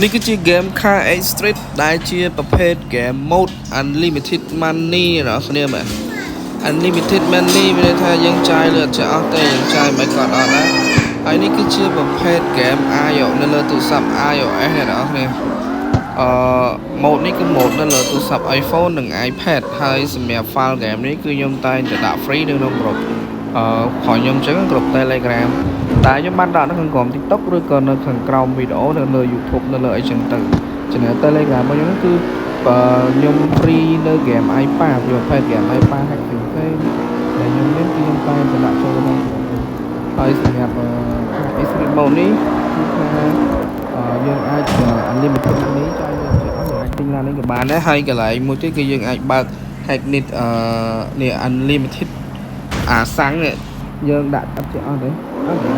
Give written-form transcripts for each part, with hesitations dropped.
នេះគឺជា game Car 8 Street ដែលជាប្រភេទ game mode unlimited money អ្នកនរគ្នាបាទ unlimited money មានន័យថាយើងចាយលើអត់ចេះអស់ទេយើងចាយមិនក៏អត់ដែរហើយនេះគឺជាប្រភេទ game iOS នៅលើទូរស័ព្ទ iOS អ្នកនរគ្នាអឺ mode នេះគឺ mode នៅលើទូរស័ព្ទ iPhone និង iPad ហើយសម្រាប់ file game នេះគឺខ្ញុំតែងតែដាក់ free នៅក្នុងក្រុមអឺខខ្ញុំអញ្ចឹងក្រុម Telegram តែខ្ញុំបានដាក់នៅក្នុងក្រុម TikTok ឬក៏នៅខាងក្រោមវីដេអូនៅលើ YouTube នៅលើអីចឹងទៅ Channel Telegram របស់ខ្ញុំគឺបើខ្ញុំ free នៅ game iPad វាប្រភេទ game iPad hack ផ្សេងៗដែលខ្ញុំមានគឺខ្ញុំតែងតែដាក់ចូលក្នុងក្រុមនេះហើយសម្រាប់អឺ Street Mode នេះគឺថាយើងអាច unlimited money ចាយលើជាអស់យើងអាចទិញឡាននេះក៏បានដែរហើយកន្លែងមួយទៀតគឺយើងអាចបើក hack នេះអឺនេះ unlimited អាសាំងនេះយើងដាក់អត់ជាអស់ទេអត់ទេ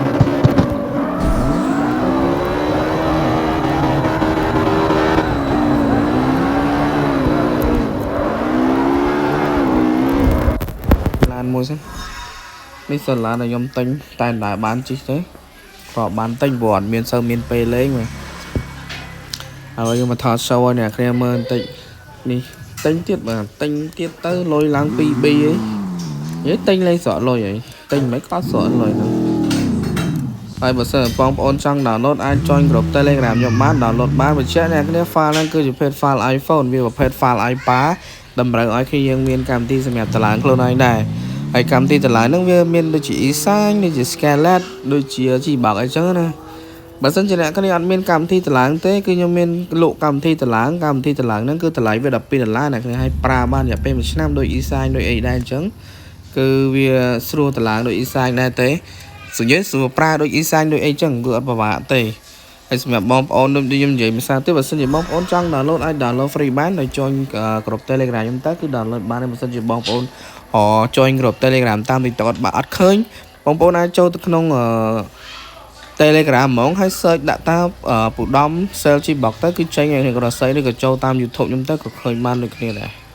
ឡានមួយសិននេះសិនឡានដែលខ្ញុំទិញតែមិនដែលបានជិះទេក៏បានទិញព្រោះអត់មានសូវមានពេលលេងមើលហើយខ្ញុំមកថត show ឲ្យអ្នកគ្នាមើលបន្តិចនេះទិញទៀតបាទទិញទៀតទៅលុយឡើង 2B អីនិយាយទិញលេងស្រកលុយអីទិញមិនក៏ស្រកលុយហ្នឹងហើយបើសិនបងប្អូនចង់ download អាច join ក្រុម Telegram ខ្ញុំបាន download បានបញ្ជាក់អ្នកគ្នា file ហ្នឹងគឺជាប្រភេទ file iPhone វាប្រភេទ file iPad តម្រូវឲ្យគ្នាយើងមានកម្មវិធីសម្រាប់តម្លើងខ្លួនឯងដែរហើយកម្មវិធីតម្លើងហ្នឹងវាមានដូចជា eSign ដូចជា Scarlett ដូចជា Gbox អីចឹងណាបើសិនជាអ្នកគ្នាអត់មានកម្មវិធីតម្លើងទេគឺខ្ញុំមានលក់កម្មវិធីតម្លើងកម្មវិធីតម្លើងហ្នឹងគឺតម្លៃវា12ដុល្លារអ្នកគ្នាឲ្យប្រើបានរយៈពេល1ឆ្នាំដូច eSign ដូចអីដែរអញ្ចឹងគឺវាស្រួលតម្លើងដូច eSign ដែរទេសនិយាយស្រួលប្រើដូច eSign ដូចអីចឹងគឺអត់ពិបាកទេហើយសម្រាប់បងប្អូនដូចខ្ញុំនិយាយភាសាទេបើសិនជាបងប្អូនចង់ download អាច download free បានដោយ join ក្រុម Telegram ខ្ញុំទៅគឺ download បានហើយបើសិនជាបងប្អូនអ join ក្រុម Telegram តាម TikTok អត់បាក់អត់ឃើញបងប្អូនអាចចូលទៅក្នុងអឺ Telegram ហ្មងហើយ search ដាក់តាពូដំ sell G box ទៅគឺចេញឲ្យគ្នាក៏ search ឬក៏ចូលតាម YouTube ខ្ញុំទៅក៏ឃើញបានដូចគ្នាដែរ។